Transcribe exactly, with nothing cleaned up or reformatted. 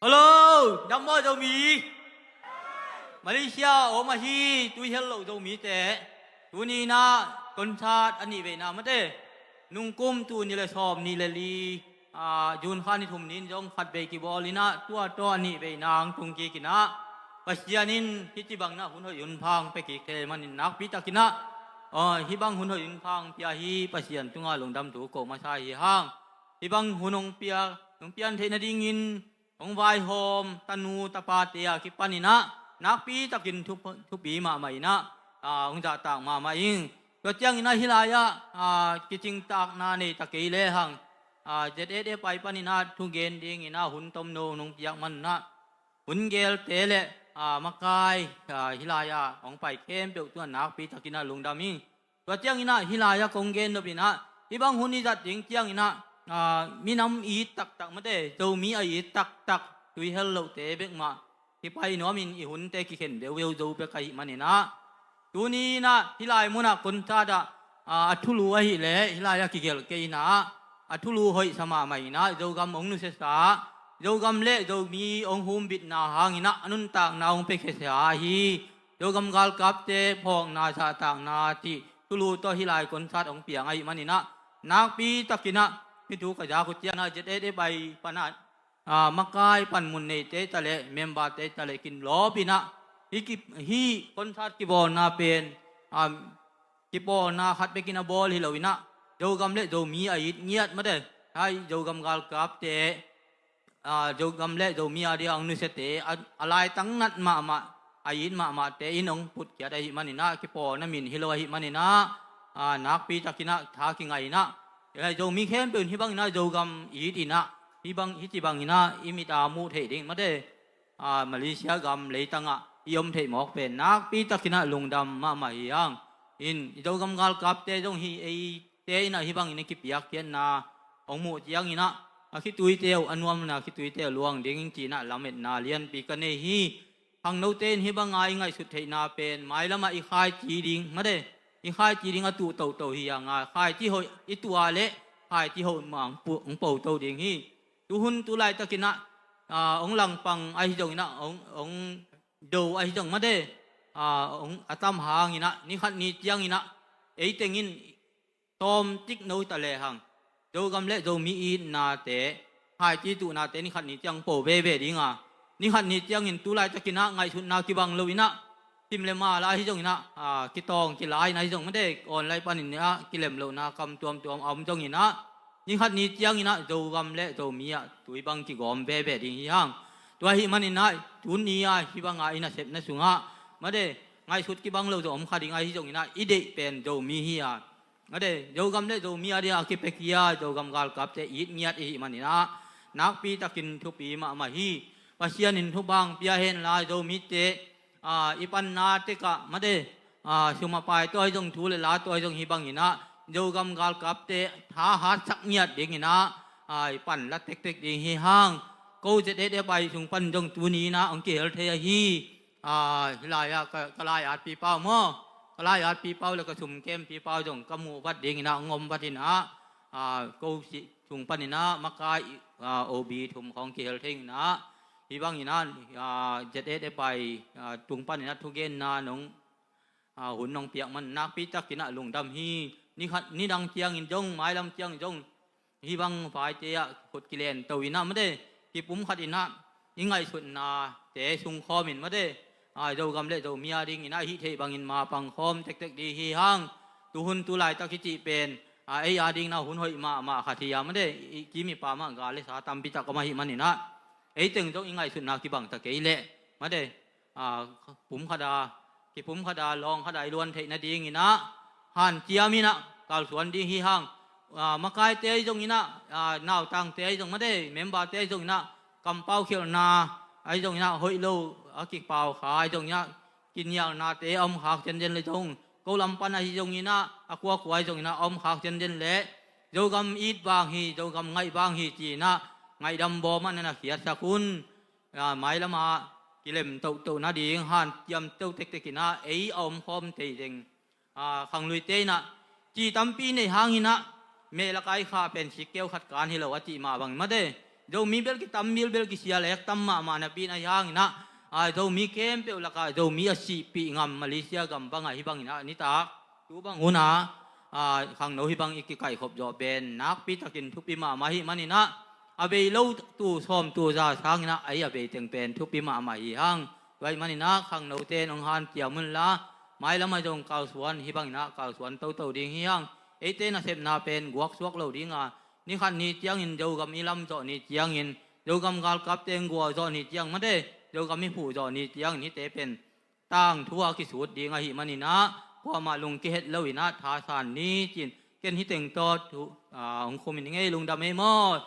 Hello, dam maw Zomi? Malaysia om ahi, tui hel lo Zomite. Tuni in ah concert a nih veina mate. Nungkum tul nih le sawm nih le li, ah, June kha ni thum ni in zong khat vei kibawl in ah, tua tawh a nih veina hong tung kik in ah, Pasian in hih ci bangin ah hun hoih hun pha hong pia kik thei manin nakpi takin ah, ah, hih bang hun hoih hun pha hong pia hi, Pasian tungah lungdam thu ko masa hi hang. Hih bang hun hong pia, hong pian theih nadingin hong vaihawm tanu tapate a kipan in ah nakpi takin thu, thupi mahmah in ah, ah, hong zahtak mahmah ing. Tua ciangin ah hih lai-ah, ah, kicingtakna nei ta kei lehang, ah, Z eight F I panin ah thugen dingin ah hun tomno nong piak man ah, hun gelte le, ah, makai, ah, hih lai-ah hong pai khempeuh tungah nakpi takin ah lungdam ing. Tua ciangin ah hih lai-ah kong gen nop in ah, hih bang hun i zat ding ciangin ah, ah, minam i it taktak mate, Zomi a it taktak, tui hel lohte bek mah kipai nuamin i hunte kikhen veuveu zo bek ahih manin ah, tuni in ah hih lai munah concert ah, ah, a thulu ahih leh hih lai-ah kigelh kei in ah, a thulu hoihsa mahmah in ah, Zogam hong nusiasa, Zogam le Zomi hong humbitna hangin ah a nuntakna hong piakhiasa ahi, Zogam galkapte phawkna zahtakna cih thulu tawh hih lai concert hong piang ahih manin ah, nakpi takin ah hih thu ka zak uh ciangin ah Z eight F I pan ah, ah, makai panmun neite ta le memberte ta le kinlawp in ah, hih ki, hih concert kibawlna pen, ah, kipawlna khat bekin a bawl hi lo in ah, Zogam le Zomi a it ngiat mate, hai Zogam galkapte, ah, Zogam le Zomi a ding a hong nusiate, a, a laitang nat mahmah, a it mahmahte in hong putkhiat ahih manin ah, kipawlna min hi lo ahih manin ah, ah, nakpi takin ah tha kingai in ah, eh, Zomi khempeuh in hih bangin ah Zogam it in ah, hih bang, hih ci bangin ah i mit a muh theih ding mate, ah, Malaysia gam leitangah i om theih mawk pen nakpi takin ah lungdam mahmah hi hang. In, i Zogam galkapte zong hi, eite in ah hih bangin a kipiakkhiatna hong muh ciangin ah, a khituite uh, a nuamna khituite uh luang ding ci in ah lametna lianpi ka nei hi. Khangnote in hih banga i ngaihsut theihna pen mailamah i khaici ding mate, i khaici ding a tuh toto hi hang a, khaici hoih i tuah leh khaici hoih mah hong pu-, hong po to ding hi. Tuhun tu laitakin ah, ah, hong langpang ahi zongin ah, hong, hong do ahi zong mate, ah, hong a tam hangin ah, ni khat ni ciangin ah, ei tengin tawm tik no ta lehang, Zogam le Zomi itnate, khaici tuhnate ni khat ni ciang po veve ding a, ni khat ni ciangin tu laitakin ah ngaihsutna kibang lo in ah, sim le mala ahi zongin ah, ah, kitawng kilai in ahi zong mate, online panin ah kilem lohna kam tuamtuam a om zongin ah, ni khat ni ciangin ah Zogam le Zomi ah tui bang kigawm veve ding hi hang. Tua ahih manin ah tuni a hih banga i nasepna sungah mate, ngaihsut kibang lo zong om kha ding ahi zongin ah, i deih pen Zomi hi a, mate, Zogam le Zomi a ding a kipia kia Zogam galkapte it ngiat i hih manin ah, nakpi takin thupi mahmah hi. Pasian in thupha hong pia hen la, Zomite, ah, i panna tekah mate, ah, sum a pai tawh ahi zong, thu le la tawh ahi zong, hih bangin ah Zogam galkapte thahatsak ngiat dingin ah, ah, i pan la tektek ding hi hang. Ko Z eight F I sung pan zong tuni in ah hong kihel thei ahi. Ah, hih lai-ah ka, ka lai-at pipau maw, ka lai-at pipau le ka sum kem pipau zong ka muh vat dingin ah hong om vat in ah, ah, ko sung panin ah makai, ah, O B thum khawng kihel thei in ah, hih bangin ah, ah, Z eight F I, ah, tung panin ah thugenna nong, ah, hun nong piak man nakpi takin ah lungdam hi. Ni khat, ni dang ciangin zong, mailam ciangin zong, hih bang vaite ah khut kilen to in ah mate, kipumkhat in ah i ngaihsutnate sungkhawmin mate, ah, Zogam le Zomi a dingin ah hih theih bangin mapang khawm tektek ding hi hang. Tuhun tu laitak i cih pen, ah, ei a dingin ah hun hoih mahmah khat hi a mate, i kim i pam ah gal le sa tampi tak om ahih manin ah, ei teng zong i ngaihsutna kibang ta kei leh mate, ah, pumkhat a, kipumkhat a, lawngkhat a i luan theih nadingin ah hanciam in ah kalsuan ding hi hang. Ah, makaite ahi zongin ah, ah, nautangte ahi zong mate, memberte ahi zongin ah kampau khialhna ahi zongin ah, hoih lo a kipau kha ahi zongin ah, kinialnate a om khak zenzen le zong, ko lam pan ahi zongin ah, a kuakua ahi zongin ah a om khak zenzen leh, Zogam it vang hi, Zogam ngaih vang hi ci-in ah ngaihdam bawm ah na na khiatsak un. Ah, mailam ah kilem tohtoh nading hanciam to tektek in ah, ei a omkhawm thei zeng, ah, khangluite in ah, ci tampi nei hangin ah, meh lak a i khah pen sikkeu khat kan hi lo a cih mah bangin mate, Zomi bel kitam, mil bel kisial, ek tam mahmah napi-in ahi hangin ah, a, Zomi khempeuh lakah Zomi a sihpih ngam Malaysia gam bangah hih bangin ah nitak tu bang hunah, a, khangno hih bang i kikaihkhop zawh pen nakpitakin thupi mahmah ahih manin ah, a bei lo tul sawm tul za sangin ah a bei teng pen thupi mahmah hi hang. Tua ahih manin ah khangnote in hong hanciam unla, mailam ah zong kalsuan, hih bangin ah kalsuan toto ding hi hang. Eite nasepna pen guaksuak lo ding a, ni khat ni ciangin Zogam i lam zawh ni ciangin, Zogam galkapte in gual zawh ni ciang mate, Zogam i phuh zawh ni ciangin hihte pen tangthu a kisut ding ahih manin ah, kuamah lung kihet loin ah thasan ni ci-in, ken hih teng tawh thu, a, hong khum ing ei, lungdam ei maw.